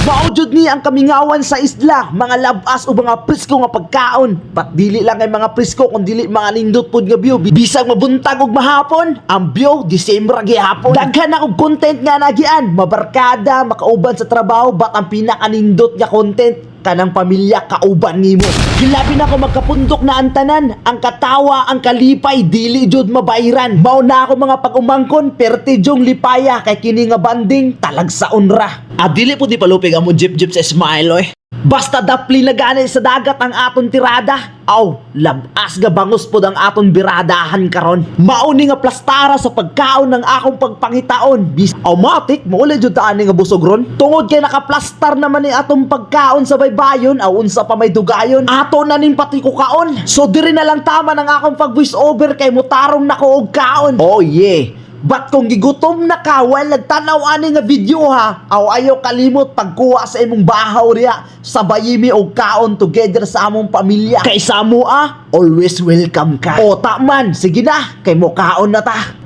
Mao jud ni ang kamingawan sa isla, mga labas o mga presko nga pagkaon. But dili lang kay mga presko kun dili mga nindot pod nga view. Bisag mabuntag ug mahapon, ang view the same ra gihapon. Daghan na og content nga nagian, mabarkada, makauban sa trabaho, but ang pinakanindot nga content kanang pamilya kauban nimo. Gilabi na ko magkapundok na ang tanan, ang katawa, ang kalipay, dili jud mabayran. Mao na ako mga pag-umangkon, perte jong lipaya kay kini nga bonding talagsaon ra. Ah, dili po di palupig ang mo jeep-jeep sa smile oy. Basta dapli na gani sa dagat ang aton tirada. Aw, labas ga bangos pod ang aton biradahan karon. Mao ni nga plastara sa pagkaon ng akong pagpangitaon. Bis automatic mo jud ta ani nga busog ron. Tungod kay nakaplastar naman ni atong pagkaon sa baybayon, aw unsa pa may dugayon. Ato na ning pati ko kaon. So diri na lang tama ng akong pag voice over kay mutarong nako og kaon. Oh yeah. But kung gigutom na ka while nagtanaw ani nga video ha, aw ayaw kalimot pagkuha sa imong bahaw riya, sabayi mi og kaon together sa among pamilya. Kay sa amo ah, always welcome ka. O ta man, sige na, kay mo kaon na ta.